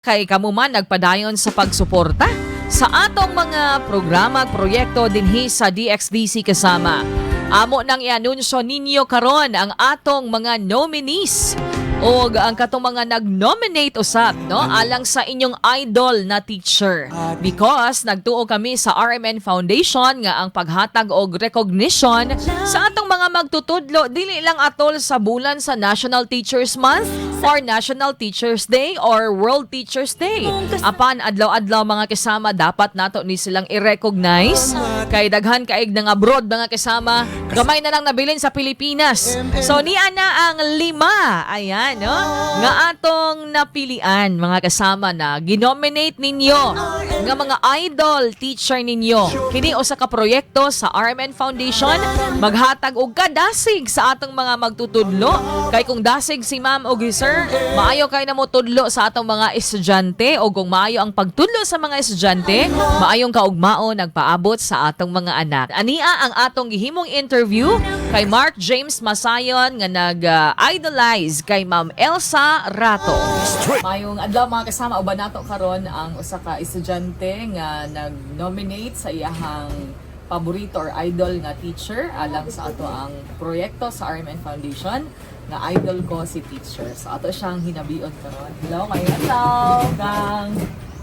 Kay kamo man nagpadayon sa pagsuporta sa atong mga programa at proyekto dinhi sa DXDC, kasama. Amo nang ianunsyo ninyo karon ang atong mga nominees o ang katong mga nag-nominate usab, no, alang sa inyong idol na teacher, because nagtuo kami sa RMN Foundation nga ang paghatag og recognition sa atong mga magtutudlo, dili lang atol sa bulan sa National Teachers Month or National Teachers Day or World Teachers Day, apan adlaw-adlaw, mga kasama, dapat nato ni silang i-recognize kay daghan kaig nga abroad, mga kasama, gamay na lang nabilin sa Pilipinas. So niya na ang lima, ayan, no, nga atong napilian, mga kasama, na ginominate ninyo nga mga idol teacher ninyo. Kini usa ka proyekto sa RMN Foundation, maghatag og kadasig sa atong mga magtutudlo, kay kung dasig si ma'am o si sir, maayo kay na mo tudlo sa atong mga estudyante, o kung maayo ang pagtudlo sa mga estudyante, maayong kaugmao nagpaabot sa atong mga anak. Ania ang atong gihimong interview kay Mark James Masayon nga nag-idolize kay Ma'am Elsa Rato. Mayong adlaw, mga kasama, uban nato karon ang usa ka estudyante nga nag-nominate sa iyahang paborito or idol nga teacher alang sa ato ang proyekto sa RMN Foundation nga "Idol Ko si Teacher". So ato siyang hinabion karon. Hello, mayong adlaw, gang.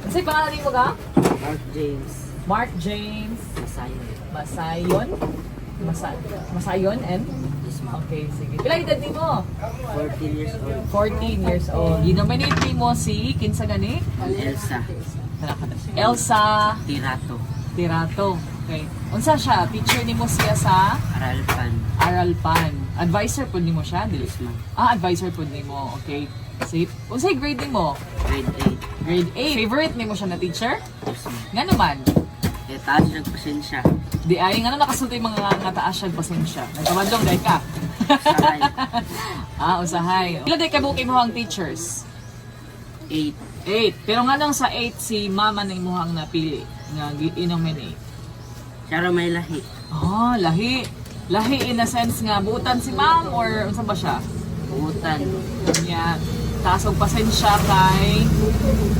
Unsay pangalan nimo ka? Mark James. Mark James. Masayon. Masayon. Masayon M? Yes, ma'am. Okay, sige. Pila edad nimo? 14 years old. 14 years old. Ginominate nimo si kinsa gani? Elsa. Elsa. Tirato. Tirato. Okay. Unsa siya? Teacher nimo siya sa Aralpan. Aralpan. Advisor pud nimo siya, dili? Yes, ma'am. Ah, advisor pud nimo. Okay. Safe. Unsay grade nimo? Grade 8. Grade 8. Favorite nimo siya na teacher? Yes, ma'am. Nga naman. Eh, taas siya pasensya. Di ay nga nakasulti mga nga taas siya pasensya. Nagkamadlong dai ka. Usahay. Ah, usahay. Pila day kabuok imong teachers? 8. 8. Pero nga lang sa 8, si mama na imuhang napili nga gi-nominate? Siya ra may lahi. Ah, lahi. Lahi in a sense nga buutan si ma'am or unsa ba siya? Buutan. Nya, taas og pasensya kay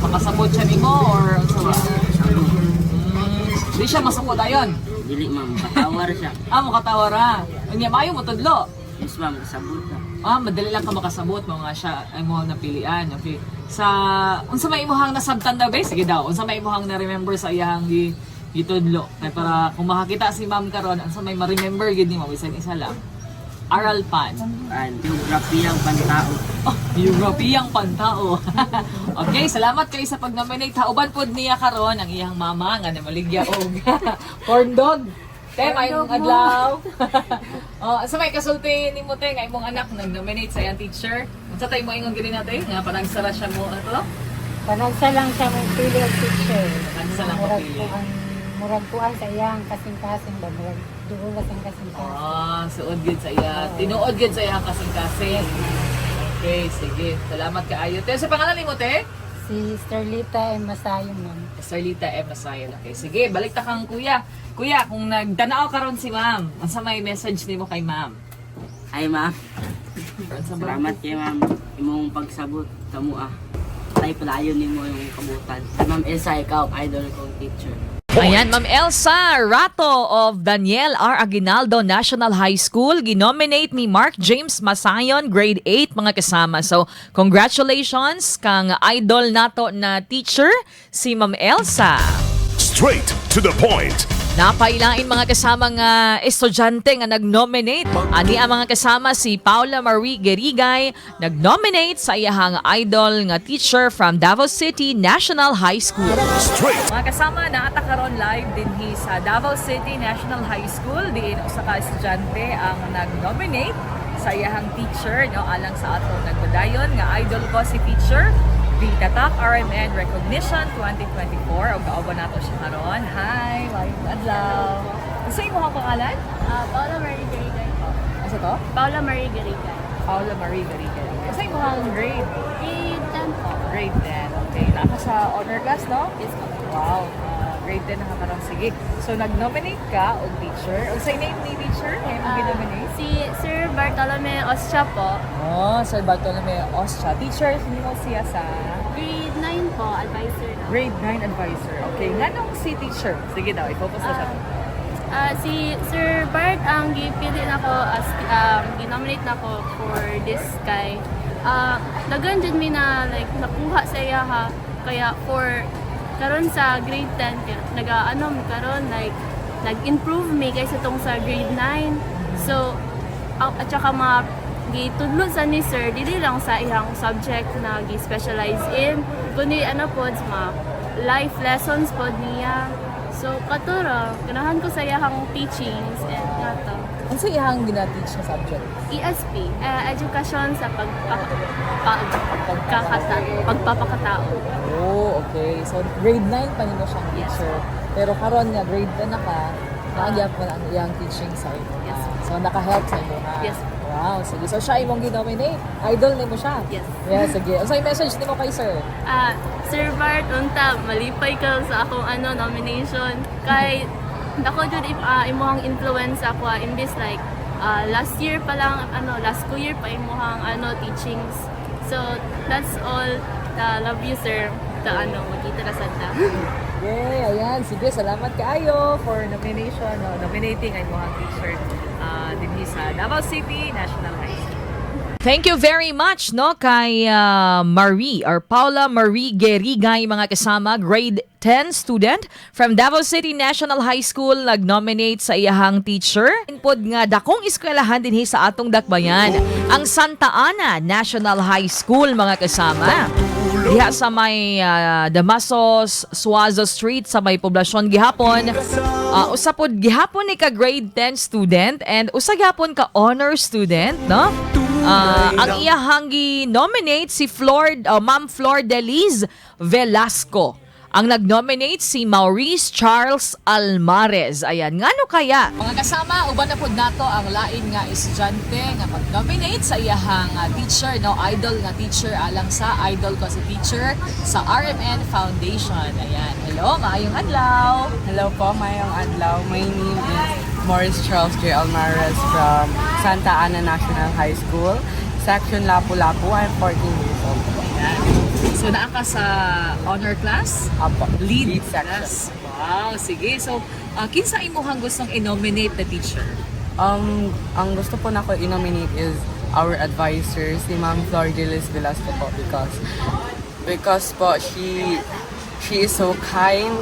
makasabot siya nimo or unsa ba? Sabot. Di siya masukod ayon. Dili, ma'am. Patawar siya. Ah, mokatawa ra. Unya maayo mo tudlo. Yes, ma'am. Kasabot na. Ah, madali lang ka makasabot mga siya ay mo napilian. Okay. Sa unsa may imuhang nasabtan daw, guys? Sige daw. Unsa may imuhang na-remember sa iyang gitudlo? Kay para kung makakita si ma'am karon, unsa may ma-remember gid nimo bisan isa lang. Aral pan. An, geography ang pantao. Oh, European pantao. Okay, salamat kay sa pag-nominate. Hauban pod niya karon ang iyang mama nga namaligya og corn dog. Te, mayong adlaw. Oh, sa may kasulti nimo, te, nga imong anak nag-nominate sa iyang teacher? Unsa tay mo ingon gini nate nga panagsara siya mo ato? Panagsa lang siya mong pili og teacher. Panagsa lang Murag pili. Murag kuan sa iyang kasing-kasing ba, murag duol sa iyang kasing-kasing. Ah, suod gid sa iya. Tinuod gid sa iyang kasing-kasing. Okay, sige. Salamat kaayo. Te, sa pangalan nimo, te? Si Sterlita M. Masayo, ma'am. Sarlita M. Masayan. Okay, sige, balik ta kang kuya. Kuya, kung nagtanaw karon si ma'am, unsa may message nimo kay ma'am? Ay, ma'am. Unsa ba? Salamat kay ma'am. Imong pagsabot. Kamo ah. Tay palayon nimo yung kabutan. Ma'am Elsa, ikaw, idol kong teacher. Ayan, Ma'am Elsa Rato of Daniel R. Aguinaldo National High School, ginominate ni Mark James Masayon, grade 8, mga kasama. So, congratulations kang idol nato na teacher, si Ma'am Elsa. Straight to the point. Napailain, mga kasama, nga estudyante nga nag-nominate. Ani ang mga kasama, si Paula Marie Gerigay, nag-nominate sa iyahang idol nga teacher from Davao City National High School. Straight Mga kasama, naata karon live dinhi sa Davao City National High School, diin usa ka estudyante ang nag-nominate sa iyahang teacher, no, alang sa atong nagpadayon nga "Idol Ko si Teacher", the Tatak RMN Recognition 2024, ug kauban nato siya karon. Hi, maayong adlaw. Unsa imong pangalan? Ah, Paula Marie Garigay po. Asa to? Paula Marie Garigay. Paula Marie Garigay. Unsa imong grade? Grade 10 po. Grade 10. Okay, naa ka sa honor class, no? Yes po. Wow, grade 10 na ka karon. Sige. So nag-nominate ka og teacher. Unsay name ni teacher nga imong ginominate? Si Sir Bartolome Ostia po. Oh, Sir Bartolome Ostia. Teacher nimo siya sa Grade 9 9 po, advisor na. Grade 9 advisor. Okay, nganong si teacher? Sige daw, i-focus na siya. Si Sir Bart ang gipili nako as ginominate nako for this kay daghan jud mi na like nakuha sa iya ha, kaya for karon sa grade 10 kaya naga ano mi karon, like nag-improve mi kaysa tong sa grade 9. So at saka mga gitudlo sa ni sir dili lang sa iyang subject na gi-specialize in, kundi ano pod, mga life lessons pod niya. So kato ra, ganahan ko sa iyang teachings and kato. Ano sa iyang gina-teach na subject? ESP, education sa pagpapakatao. Oh, okay. So, grade 9 pa nimo siyang teacher. Pero karon nga grade 10 na ka, naagyap mo na ang iyang teaching sa imo. Yes. So, naka-help sa imo ha? Yes. Wow, sige. So, siya imong ginominate. Idol nimo siya. Yes. Yes, sige. Unsay message nimo kay sir? Sir Bart, unta, malipay ka sa akong ano, nomination. Kay, dako jud imuhang influence ako, imbis like, last year pa lang, ano, last school year pa imuhang ano, teachings. So, that's all. Love you, sir. Ta, ano, magkita na sad ta. Yay, ayan. Sige, salamat kaayo for nomination, no, nominating ang imong teacher dinhi sa Davao City National High School. Thank you very much, no, kay Marie or Paula Marie Gerigay, mga kasama, grade 10 student from Davao City National High School, nag-nominate sa iyahang teacher. Pod nga dakong eskwelahan dinhi sa atong dakbayan, ang Santa Ana National High School, mga kasama. Diha sa may Damasos Suazo Street sa may poblasyon gihapon. Usa pod gihapon ni ka grade 10 student and usa gihapon ka honor student, no? Ang iyahang gi-nominate si Flor, Ma'am Flor Deliz Velasco. Ang nag-nominate si Maurice Charles Almarez. Ayan, ngano kaya? Mga kasama, uban na pod nato ang lain nga estudyante nga mag-nominate sa iyahang teacher, no, idol nga teacher alang sa Idol Ko Si Teacher sa RMN Foundation. Ayan. Hello, maayong adlaw. Hello po, mayong adlaw. My name is Maurice Charles J. Almares from Santa Ana National High School, Section Lapu-Lapu. I'm 14 years old po. Ayan. So naa ka sa honor class? Apo. Lead, section. class. Wow, sige. So, kinsa imuhang gustong i-nominate na teacher? Ang gusto po nako i-nominate is our advisor, si Ma'am Flor Delis Velasco po, because po she is so kind,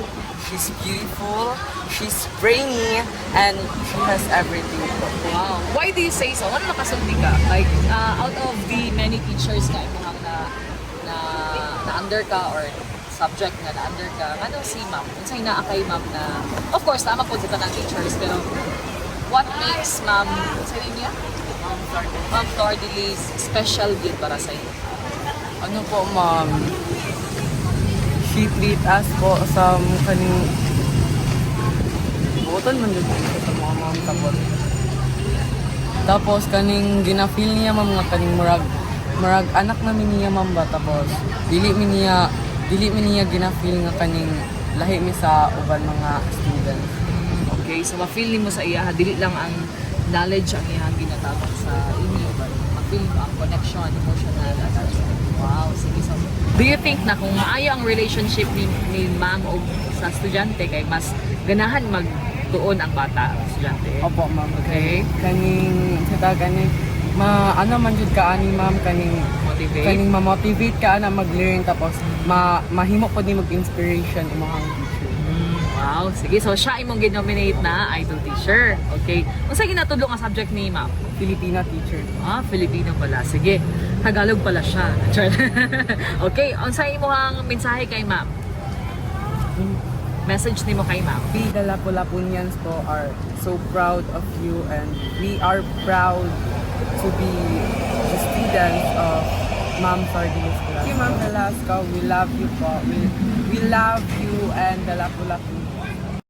she's beautiful, she's brainy, and she has everything po. Wow. Why do you say so? Ano nakasulti ka? Like, out of the many teachers nga imuhang na under ka or subject nga na under ka, ano si ma'am? Unsay naa kay ma'am na, of course, tama po sa tanang teachers, pero what makes ma'am, unsay name niya? Ma'am Flordelis special gyud para sa iyo? Ano po, ma'am? She treat us po sa kaning buotan man jud po sa mga ma'am, tapos kaning gina-feel niya, ma'am, nga kaning murag anak namin niya, ma'am, ba, tapos dili mi niya gina-feel nga kaning lahi mi sa uban mga students. Okay, so ma-feel mo sa iya, dili lang ang knowledge ang iyang ginatabang sa inyo, but ma-feel mo ang connection, emotional attachment. Wow, sige. So, do you think na kung maayo ang relationship ni ma'am o sa estudyante, kay mas ganahan magtuon ang bata, ang estudyante? Opo, ma'am. Okay. Kaning sa kaning ma ano man jud ka ani, ma'am, kaning Motivate? kaning ma-motivate ka na mag-learn, tapos ma mahimo pod ni mag-inspiration imong teacher. Wow, sige. So, siya imong ginominate na idol teacher. Okay. Unsa ginatudlo ang subject ni ma'am? Filipino teacher. Ah, Filipino pala. Sige. Tagalog pala siya. Char. Okay, unsa imong mensahe kay ma'am? Message nimo kay ma'am. We the Lapu-Lapunians po are so proud of you and we are proud to be the students of Ma'am Sardinis Velasco. Thank you, Ma'am Velasco. We love you po. We love you and the Lapu-Lapu.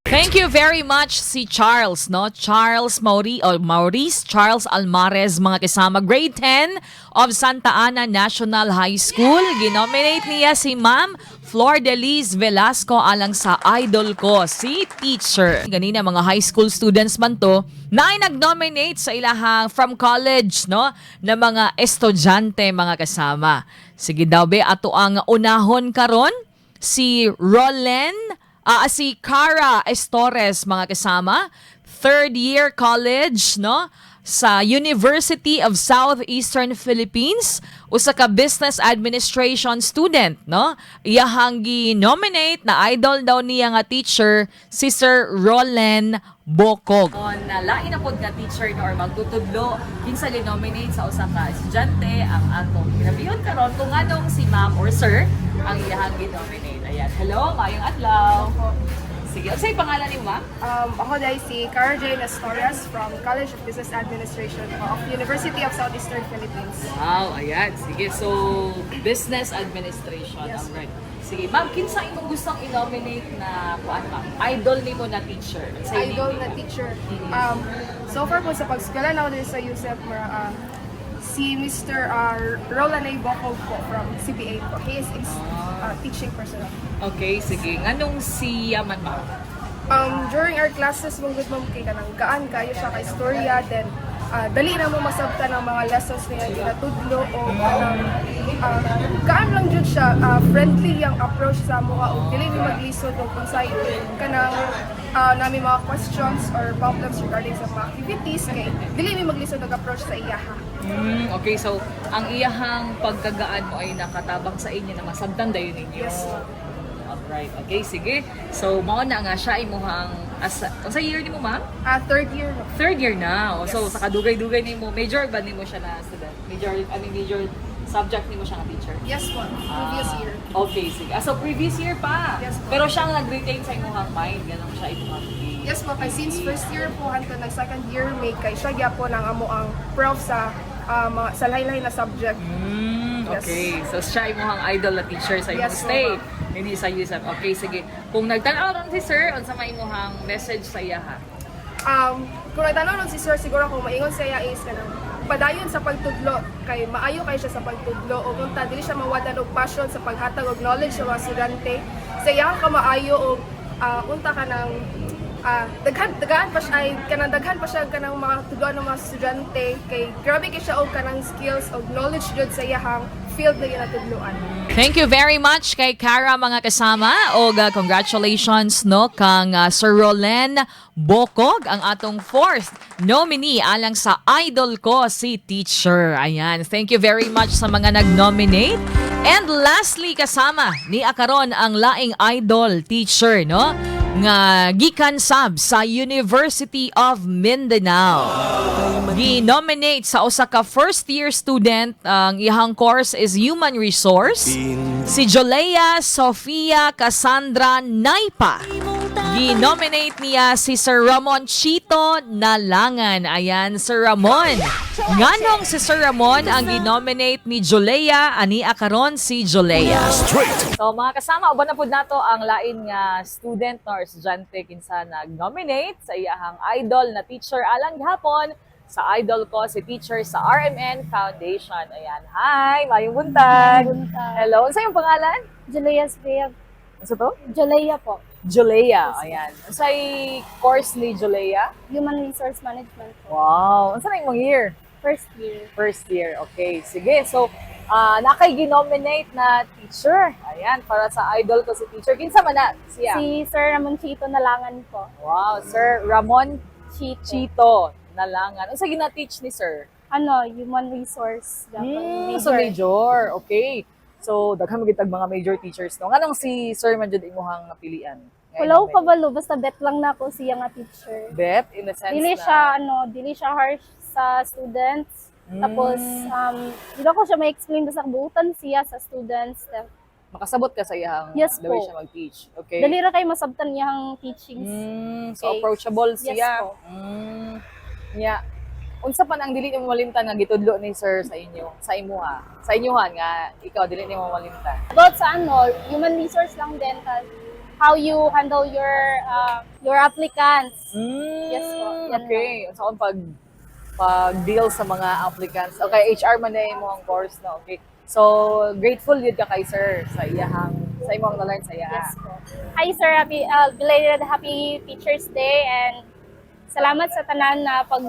Thank you very much si Charles, no? Charles Mauri o Maurice Charles Almarez, mga kasama, grade 10 of Santa Ana National High School. Ginominate niya si Ma'am Flor de Liz Velasco alang sa idol ko, si teacher. Ganina mga high school students man to na ay nag-nominate sa ilahang from college, no, na mga estudyante, mga kasama. Sige daw be, ato ang unahon karon si Rolen, si Cara Estores, mga kasama, third year college, no, sa University of Southeastern Philippines, usa ka business administration student, no? Iyahang gi-nominate na idol daw niya nga teacher si Sir Roland Bocog. On na lain na pod nga teacher, no, or magtutudlo kinsa gi-nominate sa usa ka estudyante ang atong ginabiyon karon kung anong si ma'am or sir ang iyahang gi-nominate. Ayan. Hello, maayong adlaw. Sige, unsay pangalan ni ma'am? Ako diay si Cara Jane Astores from College of Business Administration of University of Southeastern Philippines. Wow, ayan. Sige, so business administration. Yes. Alright. Sige, ma'am, kinsa imong gustong i-nominate na kuan, ma'am? Idol nimo na teacher. Unsay Idol name na nimo? teacher. So far po sa pag-eskwela na ako dito sa USEP, si Mr. Roland A. Bocog po from CBA po. He is teaching personnel. Okay, sige. Nganong si Yaman, ma'am? During our classes, mong good ma'am kay kanang gaan kayo siya ka istorya, then dali na mo masabtan ang mga lessons niya ginatudlo o kanang gaan lang jud siya, friendly yung approach sa mga o dili mi maglisod og unsay kanang nami mga questions or problems regarding sa mga activities kay dili mi maglisod og approach sa iyaha. Okay, so ang iyahang pagkagaan mo ay nakatabang sa inyo na masabtan dayon ninyo. Yes. Alright. Okay, sige. So mao na nga siya imuhang as unsa year nimo, ma'am? Third year no. Third year na. Oh, so Yes. sa kadugay-dugay nimo, major ba nimo siya na student? Major, I mean, major subject nimo siya nga teacher? Yes po, previous year. Okay, sige. Ah, so previous year pa. Yes po. Pero siya ang nag-retain sa imuhang mind, ganun siya imuhang Yes po, kay since first year po hantod nag second year may kay siya gyapon ang amo ang prof sa mga sa lahi-lahi na subject. Okay. So siya imuhang idol na teacher sa imong Yes, stay. ma'am. Hindi sa USF. Okay, sige. Kung nagtan-aw ron si sir, unsa may imuhang message sa iya ha? Kung nagtanong ron si sir, siguro kung maingon sa iya is kanang padayon sa pagtudlo kay maayo kay siya sa pagtudlo o kung ta dili siya mawadan og passion sa paghatag og knowledge sa mga estudyante sa iyang kamaayo og unta kanang daghan dagaan pa siya ay kanang daghan pa siya kanang mga tudloan ng mga estudyante kay grabe kay siya og kanang skills og knowledge jud sa iyang field na ginatudloan. Thank you very much kay Cara, mga kasama, og congratulations, no, kang Sir Rolen Bocog ang atong fourth nominee alang sa idol ko si teacher. Ayan, thank you very much sa mga nag-nominate. And lastly, kasama ni akaron ang laing idol teacher, no, nga gikan sab sa University of Mindanao. Gi-nominate sa usa ka first year student, ang iyang course is Human Resource, si Jolea Sofia Cassandra Naipa. Gi-nominate niya si Sir Ramon Chito Nalangan. Ayan, Sir Ramon. Nganong si Sir Ramon ang gi-nominate ni Jolea ani akaron si Jolea? Straight. So mga kasama, uban na pud nato ang lain nga student no, or estudyante kinsa nag-nominate sa iyahang idol na teacher alang gihapon sa idol ko si teacher sa RMN Foundation. Ayan. Hi, maayong buntag. Buntag. Hello, unsa imong pangalan? Julia Sofia. Unsa to? Julia po. Julea. Ayan. Unsay course ni Julea? Human Resource Management po. Wow. Unsa na imong year? First year. First year. Okay. Sige. So, nakay ginominate na teacher. Ayan, para sa idol ko si teacher. Kinsa man na siya? Si Sir Ramon Chito Nalangan po. Wow, Sir Ramon Chito. Chito Nalangan. Unsa gina-teach ni sir? Ano, Human Resource. Dapat. So major. Okay. So daghan man gid tag mga major teachers, no. Nganong si sir man jud imuhang napilian? Nga Wala ko i-nominate? kabalo, basta bet lang na ako siya nga teacher. Bet in the sense Dili na siya, ano, dili siya harsh sa students. Tapos, hindi ko siya ma-explain basta buutan siya sa students. Makasabot ka sa iyang Yes the way po. siya mag-teach. Okay. Dali ra kay masabtan niyang teachings. So Okay. approachable Yes siya. po. Nya. Unsa pa ang dili nimo malimtan nga gitudlo ni sir sa inyo, sa imuha? Sa inyuhan nga ikaw dili nimo malimtan. About sa ano, human resource lang din, how you handle your applicants. Yes po, yan. Okay. So, ang pag deal sa mga applicants. Okay, HR man na imo ang course, no. Okay. So, grateful yun ka kay sir sa iyahang Sa imong na-learn sa iya. Yes po. Hi sir, happy belated happy Teacher's Day and salamat sa tanan na pag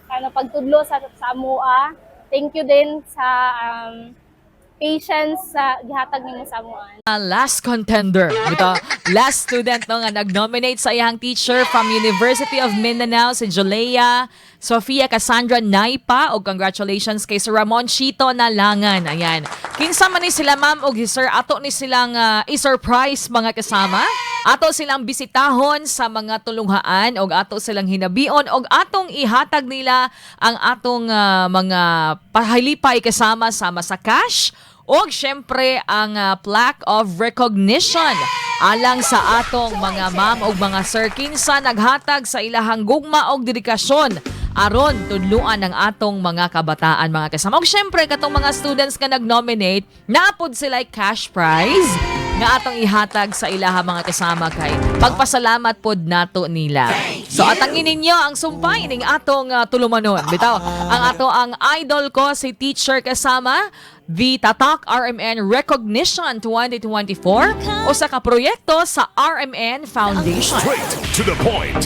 ano pagtudlo sa amoa. Thank you din sa patience sa gihatag nimo sa amoa. Last contender. Ito, last student, no, nga nag-nominate sa iyang teacher from University of Mindanao, si Julea Sofia Cassandra Naipa. O congratulations kay Sir Ramon Chito Nalangan. Ayan. Kinsa man ni sila, ma'am og si sir, ato ni silang i-surprise, mga kasama. Ato silang bisitahon sa mga tulunghaan og ato silang hinabion og atong ihatag nila ang atong mga pahalipay kasama sama sa cash og syempre ang plaque of recognition alang sa atong mga ma'am og mga sir kinsa naghatag sa ilahang gugma og dedikasyon aron tudluan ang atong mga kabataan, mga kasama. Og syempre katong mga students nga nag-nominate, napod sila cash prize nga atong ihatag sa ilaha, mga kasama, kay pagpasalamat pod nato nila. So atangin ninyo ang sumpay ning atong tulumanon. Bitaw, ang ato ang idol ko si teacher kasama, the Tatak RMN Recognition 2024, usa ka proyekto sa RMN Foundation. Straight to the point.